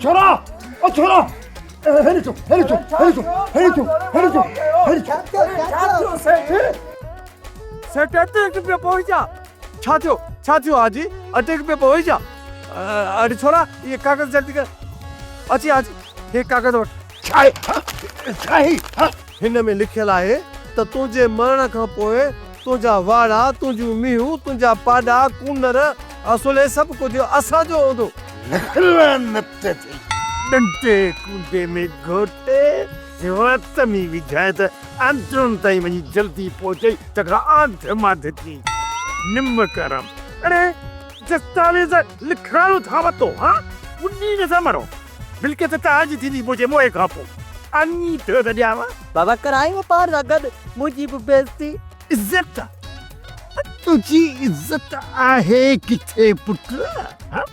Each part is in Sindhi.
ڇورا او ڇورا هيڏي چو هيڏي چو هيڏي چو هيڏي چو هيڏي چو هيڏي چو ڇا ٿيو سيٺ سيٺ اٽيڪ پيو پوي ڇا ڇا ٿيو ڇا ٿيو حاجي اٽيڪ پيو پوي ڇا اڙي ڇورا اهي ڪاغذ جلدي ڪر اچي حاجي هي ڪاغذ وٺ ڇا آهي ڇا آهي هن ۾ لکيل آهي ته تنهنجي مرڻ کان پوء تنهنجا واڙا، تنهنجون مينهون، تنهنجا پاڏا، ڪونر، اصل هي سڀ ڪجهه اسان جو هوندو. لعنت ٿئي ڏنڊي ڪونڊي ۾ گهوٽي وات ۾ وجهائي ته آنڊن تائين وڃي جلدي پهچئي ته کان آنڌ مانڌ ٿئي. نم ڪرم. اڙي دستاويز لکرايو ٿا وتو ها انهي نه ٿا مرو. ملڪيت توهان جي ٿيندي منهنجي موئي کان پوء. اني ٿيو ته ڏيانو. بابا ڪرائين واپار سان گڏ منهنجي به بيعزتي. عزت تنهنجي عزت آهي ڪٿي پٽ ها؟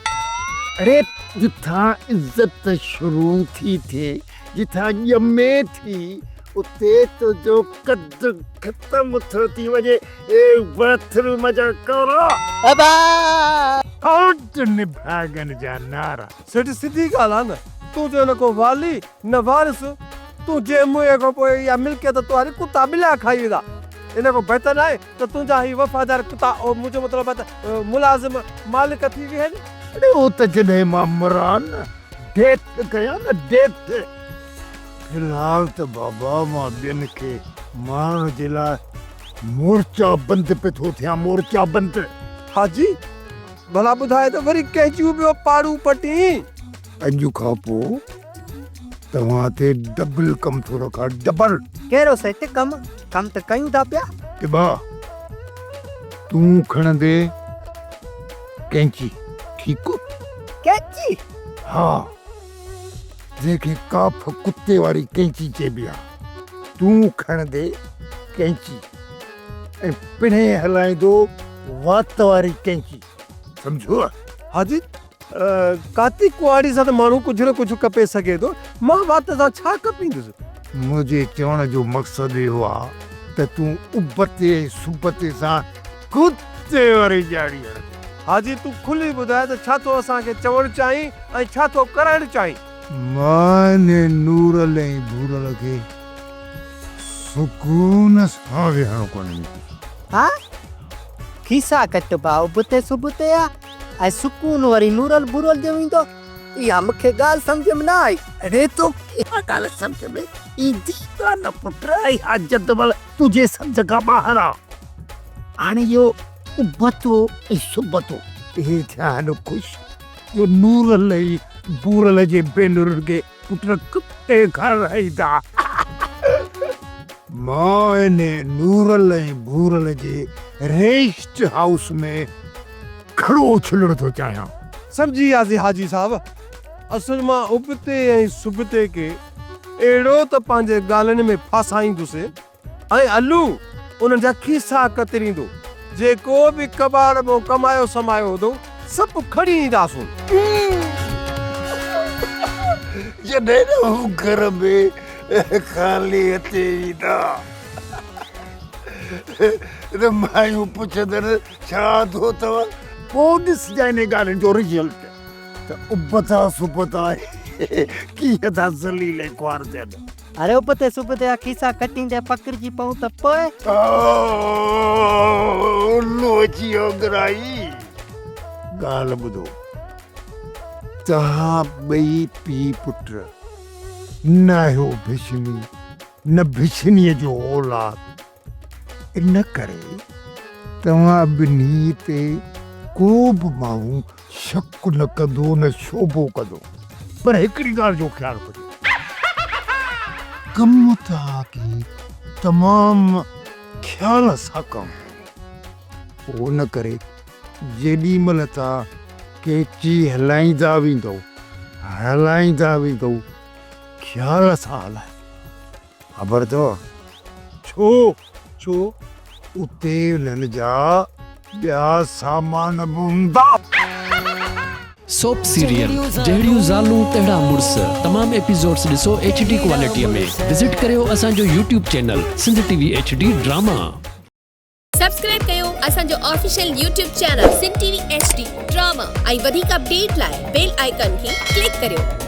اڙي جتان عزت شروع ٿي ٿئي جتان ڄمي ٿي اتي تنهنجو قد ختم ٿو ٿي وڃي اي باٿ روم جا ڪورا. ابا. اوٽ نڀاڳن جا نعرا. سيٺ سڌي ڳالهه آ نه، تون جو نه ڪو والي نه وارث، تون جنهن موئي کان پوء اها ملڪيت توهاري ڪتا ٻلا کائي ويندا، ان کان بهتر ناهي ته تنهنجا هي وفادار ڪتا منهنجو مطلب آهي ته ملازم مالڪ ٿي ويهن. اڙي هو ته جڏهن مان مران نه ڊيٿ ڪيان نه ڊيٿ. في الحال ته بابا مان ٻين کي مارڻ جي لاء مورچا بند پيو ٿو ٿيان مورچا بند. حاجي! ڀلا ٻڌاء ته وري ڪنهن جون ٻيو پاڙون پٽين؟ اڄ کان پوء توهان تي ڊبل ڪم ٿو رکان ڊبل. ڪهڙو سيٺ ڪم؟ ڪم ته ڪيون ٿا پيا. ابا تون کڻندي ڪينچي ٺيڪ؟ ڪينچي؟ ها جنهن کي ڪاف ڪتي واري ڪينچي چئبي آ. تون کڻندي ڪينچي. ۽ پڻهين هلائيندو وات واري ڪينچي، سمجهيو؟ حاجي، ڪاتي ڪهاڙي سان ته ماڻهو ڪجهه نه ڪجهه ڪپي سگهي ٿو، مان وات سان ڇا ڪپيندس؟ منهنجي چوڻ جو مقصد اهو آ ته تون ابتي ۽ سبتي سان ڪتي واري ڄاڙي هڻندين. حاجي، تون کلي ٻڌاء ته ڇا ٿو اسان کي چوڻ چاهين ۽ ڇا ٿو ڪرائڻ چاهين؟ مان انهي نورل ۽ ڀورل کي سڪون سان ويهڻ ڪونه ڏيندس. ها کيسا ڪٽبا ابتي سبتي آ ۽ سڪون وري نورل ڀورل جو ايندو. اها مون کي ڳالهه سمجهه ۾ نه آئي. اڙي توکي اها ڳالهه سمجهه ۾ ايندي ڪانه پٽ، اها جدول تنهنجي سمجهه کان ٻاهر آ. هاڻي اهو ابتو ۽ سبتو اهي ٿيا آهن خوش جو نورل ۽ ڀورل جي ڀينرن کي پٽ ڪتي کارائيندا. مان انهي نورل ۽ ڀورل جي ريسٽ هائوس ۾ کڙو اڇلڻ ٿو چاهيان. سمجهي وياسين حاجي صاحب. اصل مان ابتي ۽ سبتي کي اهڙو ته پنهنجي ڳالهين ۾ ڦاسائيندس ۽ الو انهن جا کيسا ڪتريندو. جيڪو به ڪٻاڙ مون ڪمايو سمايو هوندو، سڀ کڻي اينداسون. جڏهن نه هو گهر ۾ خالي هٿين ايندا ته مايون پڇندن ڇا آندو اٿو؟ پوء ڏسجانء انهن ڳالهين جو رزلٽ ته ابتا سبتا ڪيئن ٿا ذليل ۽ خوار ٿين. اڙي ابتي سبتي جا کيسا ڪٽيندي پڪڙجي پئون ته پوء؟ الو اچي اوڳرائي. ڳالهه ٻڌو، توهان ٻئي پيء پٽ نه آهيو ڀشني نه ڀشنيء جو اولاد. ان ڪري توهان ٻنهي تي ڪو به ماڻهو شڪ نه ڪندو نه شعبو ڪندو. پر هڪڙي ڳالهه جو خيال ڪجو. ڪم توهان کي تمام خيال سان ڪرڻو پوندو. ان ڪري جيڏي مهل توهان ڪيچي هلائيندا ويندؤ، هلائيندا ويندؤ، خيال سان هلايو. خبر اٿو ڇو؟ ڇو اتي انهن جا ٻيا سامان به هوندا. سوپ سيريل جهڙيون زالون تهڙا مڙس تمام ايپيسوڊس ڏسو ايڇ ڊي ڪوالٽي ۾ وزٽ ڪريو اسان جو YouTube channel Sindh T V H D drama. Subscribe ڪيو اسان جو official YouTube channel Sindh T V H D drama ۽ وڌيڪ اپڊيٽ لاء بيل آئيڪان کي ڪلڪ ڪريو.